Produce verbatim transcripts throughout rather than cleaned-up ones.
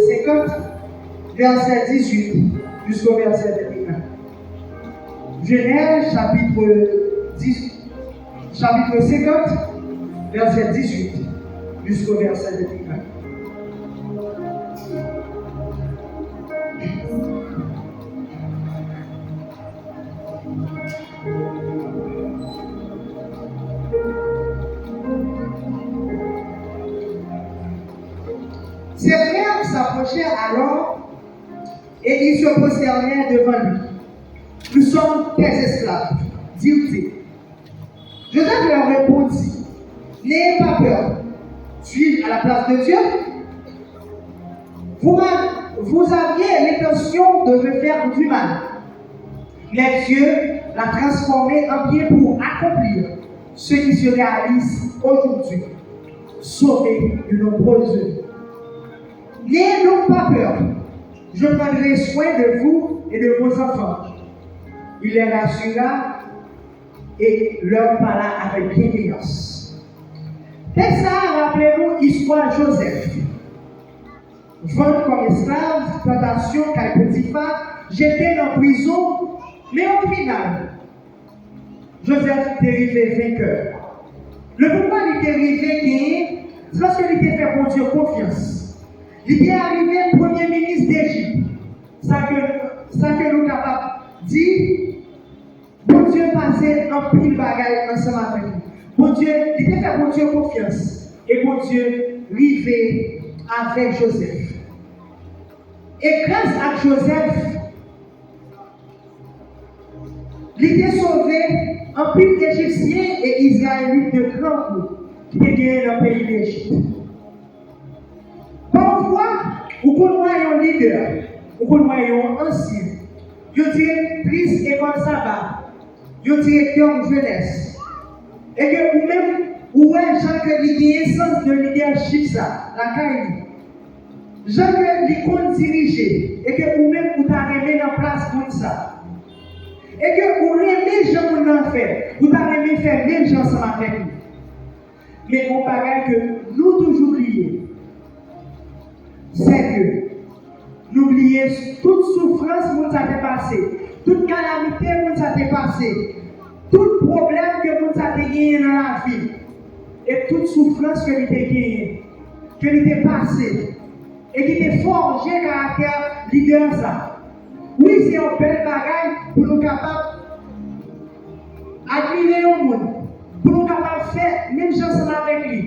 cinquante, verset dix-huit jusqu'au verset vingt et un. Genèse chapitre dix, chapitre cinquante, verset dix-huit jusqu'au verset vingt et un. Ses frères s'approchèrent alors et ils se prosternèrent devant lui. Nous sommes tes esclaves, dirent-ils. Joseph leur répondit, n'ayez pas peur. Suis-je à la place de Dieu? Vous, m'a- vous aviez l'intention de me faire du mal. Mais Dieu l'a transformé en bien pour accomplir ce qui se réalise aujourd'hui, sauver de nombreuses vies. N'ayez donc pas peur, je prendrai soin de vous et de vos enfants. Il les rassura et leur parla avec bienveillance. Tèks sa a raple nou istwa Jozèf. Vann kòm esklav, plantasyon kay Potifa, jete nan prizon, men o final, Jozèf te rive venkè. Le pouvwa li te rive genyen, se paske li te fè Bondye konfyans. Li te arive premye minis Dejip. Sa ke, sa ke nou kapab di, Bondye pase anpil bagay ansanm avèk li. Bondye, li te fè Bondye konfyans. E Bondye rive avèk Jozèf. E gras ak Jozèf, li te sove anpil Ejipsyen e Izrayelit de gran kou ki te genyen nan peyi Lejip. Pafwa, ou konn wè yon lidè, ou konn wè yon ansyen, yon direktris ekòl saba, yon direktè jenès, e ke ou menm, ou wè jan ke li genyen sans de lidèchip sa lakay li, jan ke li konn dirije, e ke ou menm ou ta renmen nan plas moun sa, e ke ou renmen jan moun nan fè, ou ta renmen fè menm jan ansanm avèk li. Men yon bagay ke nou toujou bliye, se ke nou bliye tout soufrans moun sa te pase, tout kalamite moun sa te pase, tout pwoblèm ke moun sa te genyen nan lavi, e tout soufrans ke li te genyen, ke li te pase, e ki te fòje karaktè lidè sa. Wi, se yon bèl bagay pou nou kapab admire yon moun, pou nou kapab fè menm jan ansanm avèk li,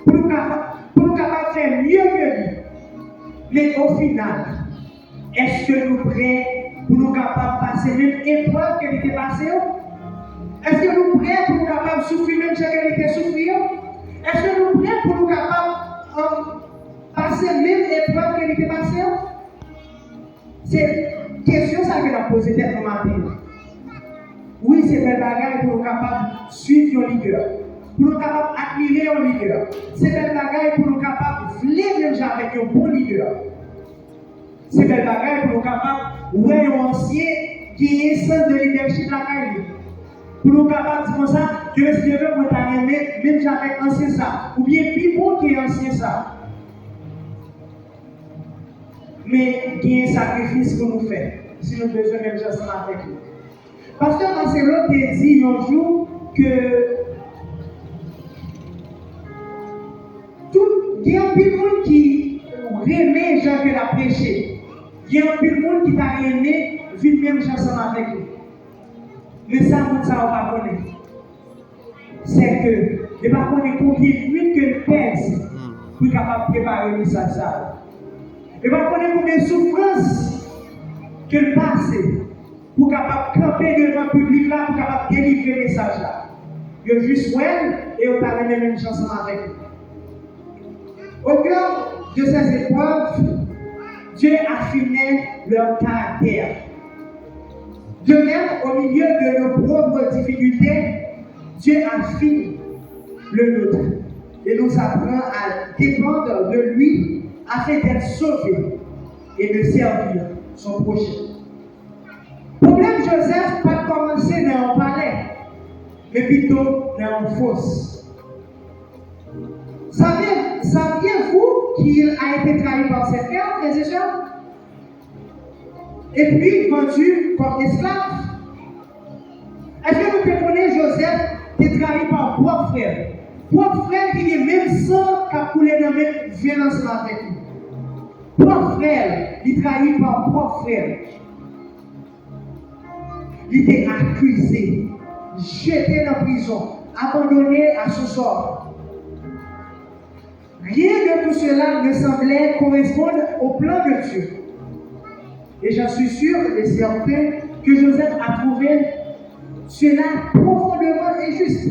pou nou kapab, pou nou kapab fè mye ke li. Men o final, èske nou prè pou nou kapab pase menm eprèv ke li te pase yo? Èske nou prè pou nou kapab soufri menm jan ke li te soufri yo? Èske nou prè pou nou kapab, um, pase menm eprèv ke li te pase yo? Se kesyon sa ke n ap poze tèt nou maten an. Wi, se bèl bagay pou nou kapab swiv yon lidè, pou nou kapab admire yon lidè. Se bèl bagay pou nou kapab vle menm jan avèk yon bon lidè. Se bèl bagay pou nou kapab wè yon ansyen genyen sans de leadership lakay li. Pou nou kapab di konsa, Dye si Dye vle, mwen ta renmen menm jan avèk ansyen sa, oubyen pi bon ke ansyen sa. Men gen sakrifis pou nou fè si nou bezwen menm jan ansanm avèk li. Pastè Marcelo te di yon jou ke tout, gen anpil moun ki renmen jan ke l ap preche. Gen anpil moun ki ta renmen vin menm jan ansanm avèk li. Men sa moun sa yo pa konnen, se ke yo pa konnen konbyen nwit ke l pèdi pou l kapab prepare mesaj sa yo. Yo pa konnen konbyen soufrans ke l pase pou kapab kanpe devan piblik la, pou kapab delivre mesaj la. Yo jis wè l e yo ta renmen menm jan ansanm avèk li. Au cœur de ces épreuves, Dieu affinait leur caractère. De même, au milieu de nos propres difficultés, Dieu affine le nôtre et nous apprend à dépendre de lui afin d'être sauvés et de servir son prochain. Pwoblèm Jozèf pa t kòmanse nan yon palè, men pito nan yon fòs. Saviez, saviez-vous qu'il a été trahi par ses frères, frères et sœurs, et puis vendu comme esclave. Èske nou te konnen Joseph te trayi pa pwòp frè l? Pwòp frè l ki gen menm san k ap koule nan menm venn ansanm avèk li. Pwòp frè l, li trayi pa pwòp frè l. Li te akize, jete nan prizon, abandone à son sort. Rien de tout cela ne semblait correspondre au plan de Dieu. Et j'en suis sûr et certain que Joseph a trouvé cela profondément injuste.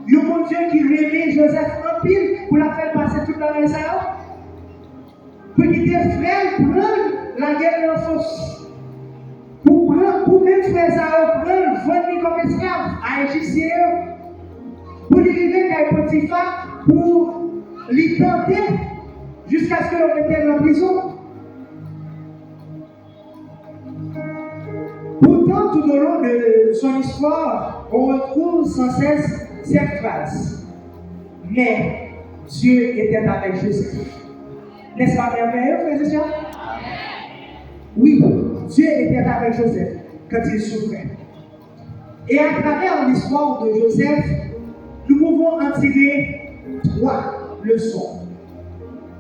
Yon Bondye ki renmen Joseph anpil pou l ap fè l pase tout bagay sa yo. Pou kite frè l pran l lage l nan fòs. Pou pran, pou menm frè sa yo pran l, vann li kòm esklav a Ejipsyen yo. Pou li rive kay Potifa, pou li tante jiskaske yo mete l nan prizon. Pourtant, tout au long de son histoire, on retrouve sans cesse cette phrase. Mais Dieu était avec Joseph. N'est-ce pas merveilleux, frères et sœurs? Oui, Dieu était avec Joseph quand il souffrait. Et à travers l'histoire de Joseph, nous pouvons en tirer trois leçons.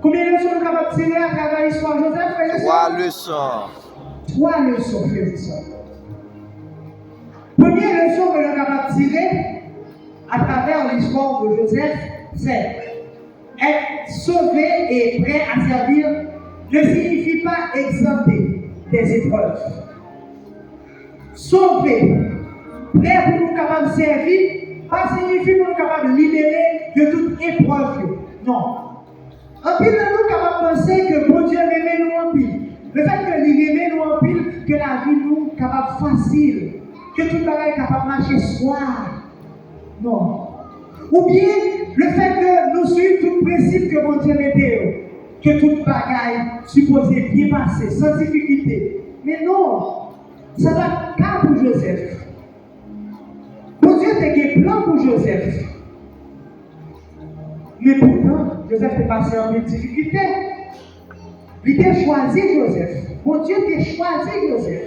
Konbyen leson nou kapab tire atravè istwa Joseph, frè e sè? Twa leson. Twa leson, frè e sè. Premye leson ke nou kapab tire atravè listwa de Joseph, se être sauvé et prêt à servir ne signifie pas exempté des épreuves. Sove, prè pou nou kapab sèvi, pa siyifi pou nou kapab libere de tout eprèv yo. Non. Anpil nan nou kapab panse ke Bondye renmen nou anpil. Lefètke li renmen nou anpil, ke lavi nou kapab fasil, ke tout bagay kapab mache swa. Non. Oubyen, lefètke nou swiv tout prensip ke Bondye mete yo, ke tout bagay sipoze byen pase, san difikilte. Men non, sa pa t ka pou Joseph. Bondye te gen plan pou Joseph. Men poutan, Joseph te pase anpil difikilte. Li te chwazi Joseph. Bondye te chwazi Joseph.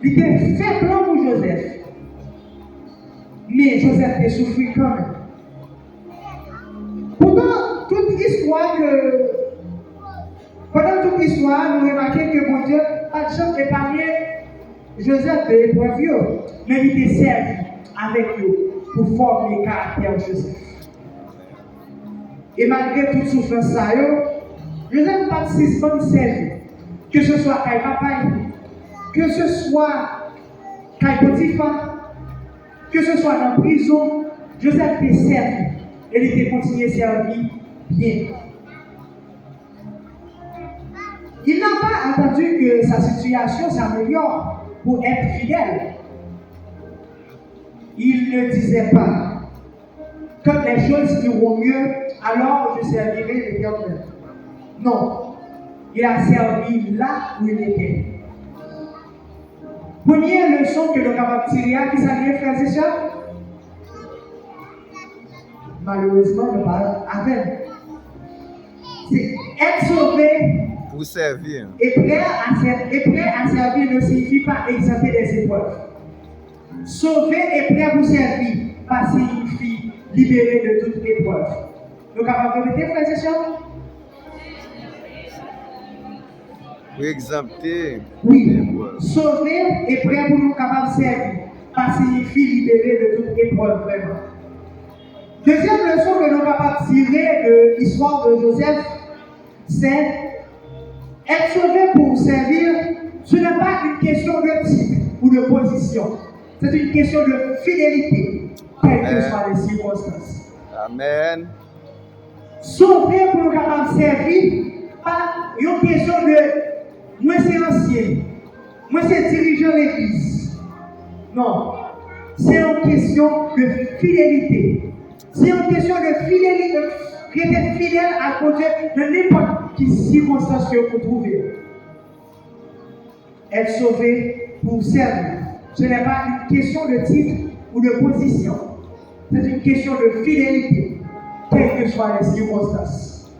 Li te fè plan pou Joseph. Men Joseph te soufri kanmenm. Poutan, tout istwa ke, pandan tout istwa a, nou remake ke Bondye pa t janm epanye Joseph de eprèv yo, men li te sèvi avèk yo pou fòme karaktè Joseph. E malgre tout soufrans sa yo, Joseph pa t sispann sèvi, ke se swa kay papa l, ke se swa kay Potifa, ke se swa nan prizon, Joseph te sèvi e li te kontinye sèvi byen. Il n'a pas attendu que sa situation s'améliore pour être fidèle. Il ne disait pas, quand les choses iront mieux, alors je servirai l'Éternel. Non, il a servi là où il était. Premye leson ke nou kapab tire a, ki sa l ye, frè e sè? Malerezman, nou pa avè m. Se être sauvé pou sèvi. Et prêt à ser-, et prêt à servir ne signifie pas exempté des épreuves. Sove e prè pou sèvi pa siyifi libere de tout eprèv. Nou kapab repete, frè e sè? Pou egzante. Wi. Sove e prè pou nou kapab sèvi pa siyifi libere de tout eprèv vrèman. Dezyèm leson ke nou kapab tire de istwa de Joseph, c'est être sauvé pour servir, ce n'est pas une question de titre ou de position. C'est une question de fidélité, quelles que soient les circonstances. Amen. Sove pou nou kapab sèvi, pa yon kesyon de mwen se ansyen, mwen se dirijan legliz. Non. Se yon kesyon de fidelite. Se yon kesyon de fidelite, rete fidèl ak Bondye nan nenpòt ki sikonstans ke ou twouve w. Être sauvé pour servir. Ce n'est pas une question de titre ou de position. C'est une question de fidélité, quelles que soient les circonstances.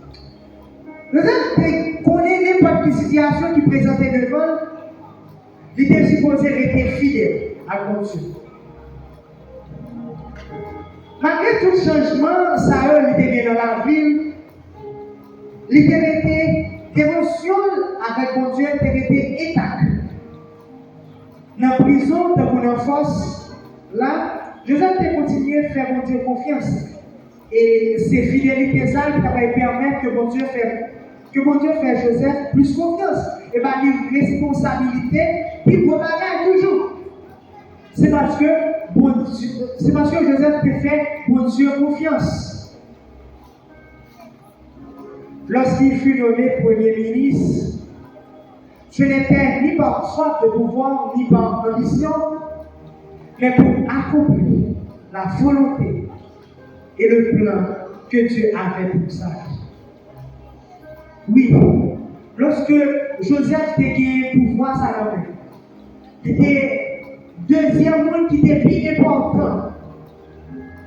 Jozèf te konnen nenpòt ki sitiyasyon ki prezante devan l, li te sipoze rete fidèl ak Bondye. Malgre tout chanjman sa yo li te gen nan lavi l, li te rete, devosyon l avèk Bondye te rete entak. Nan prizon tankou nan fòs la, Jozèf te kontinye fè Bondye konfyans. E se fidelite sa a ki ta pral pèmèt ke Bondye fè, ke Bondye fè Jozèf plis konfyans e ba li responsabilite pi gwo bagay toujou. Se paske Bondye, se paske Jozèf te fè Bondye konfyans. Lorsqu'il fut nommé Premier ministre, ce n'était ni par soif de pouvoir, ni par ambition, mais pour accomplir la volonté et le plan que Dieu avait pour sa vie. Wi, lòske Jozèf te gen pouvwa sa nan men, li te dezyèm moun ki te pi enpòtan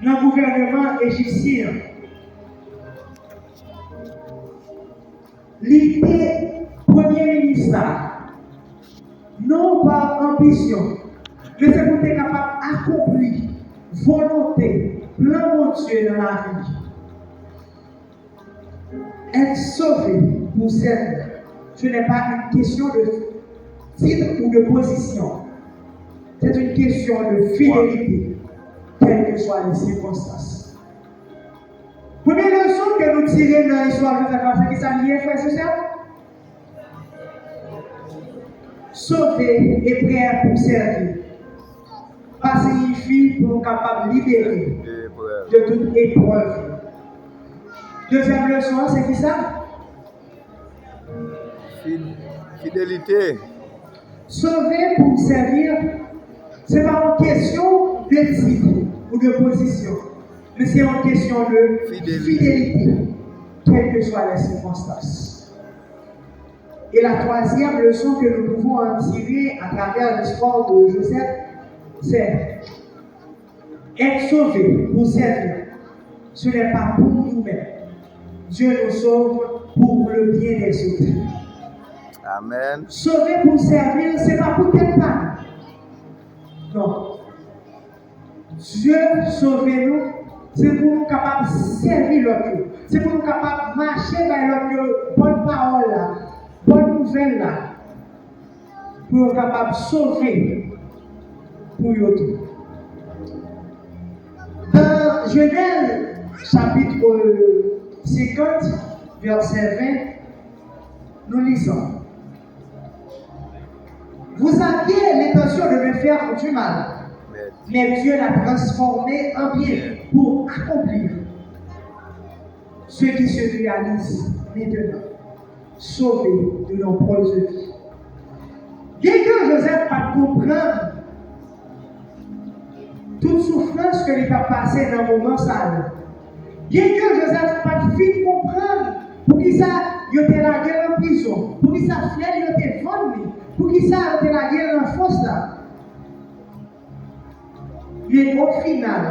nan gouvèneman ejipsyen an. Li te premye minis la, non pa anbisyon, men se pou te kapab akonpli volonte, plan Bondye nan lavi li. Être sauvé pour servir, ce n'est pas une question de titre ou de position. C'est une question de fidélité, quelles que soient les circonstances. Premye leson ke nou tire nan istwa Jozèf la, se ki sa li ye, frè e sè? Sove e prè pou sèvi. Pa siyifi pou nou kapab libere de tout eprèv. Dezyèm leson an, se ki sa? Fid-, fidelite. Sove pou sèvi, se pa yon kesyon de tit ou de pozisyon, men se yon kesyon de fidelite, quelles que soient les circonstances. Et la troisième leçon que nous pouvons en tirer à travers l'histoire de Joseph, c'est être sauvé pour servir. Ce n'est pas pour nous-mêmes. Dieu nous sauve pour le bien des autres. Amen. Sove pou sèvi, se pa pou tèt pa nou. Non. Dye sove nou, se pou nou kapab sèvi lòt yo. Se pou nou kapab mache bay lòt yo bòn pawòl la, bòn nouvèl la, pou yo kapab sove pou yo tou. Dans Genèse chapitre cinquante, verset vingt, nous lisons. Vous aviez l'intention de me faire du mal, mais Dieu l'a transformé en bien pour accomplir ce qui se réalise maintenant. Sauvé de nombreuses vies. Byenke Jozèf pa t konprann tout soufrans ke li t ap pase nan moman sa yo. Byenke Jozèf pa t fin konprann poukisa yo te lage l nan prizon, poukisa frè l yo te vann li, poukisa yo te lage l nan fòs la. Men o final,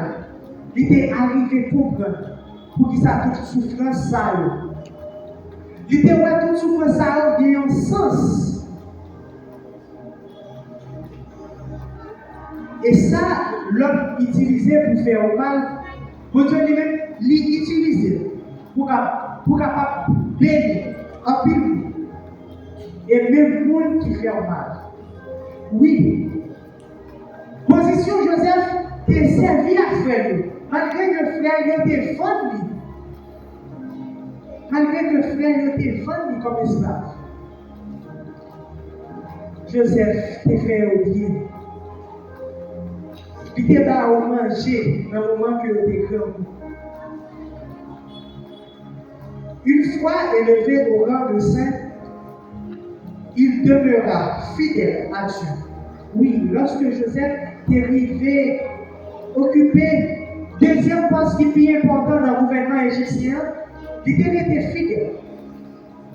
li te arive konprann poukisa tout soufrans sa yo. Li te wè tout soufrans sa yo gen yon sans. E sa lòm itilize pou fè ou mal, Bondye li menm, li itilize pou ka, pou kapab beni anpil moun. E menm moun ki fè ou mal. Wi, pozisyon Jozèf te sèvi ak frè l yo, malgre ke frè l yo te vann li. Malgre ke frè l yo te vann li kòm esklav. Jozèf te fè yo byen. Li te ba yo manje nan moman ke yo te grangou. Une fois élevé au rang de saint, il demeura fidèle à Dieu. Wi, lòske Jozèf te rive okipe dezyèm pòs ki pi enpòtan nan gouvènman ejipsyen an, li te rete fidèl.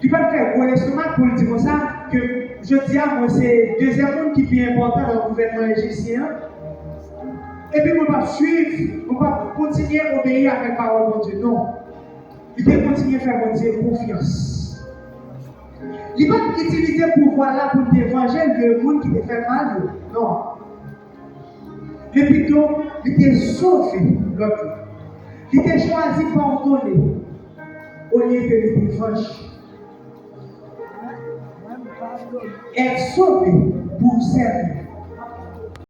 Li pa t fè gwo lestomak pou l di konsa ke jodi a mwen se dezyèm moun ki pi enpòtan nan gouvènman ejipsyen an. Epi mwen p ap swiv, mwen p ap kontinye obeyi avèk pawòl Bondye. Non. Li te kontinye fè Bondye konfyans. Li pa t itilize pouvwa l la pou l te vanje l de moun ki te fè l mal yo. Non. Men pito, li te sove lòt yo. Li te chwazi padone olye ke li te vanje. Être sauvé pour servir.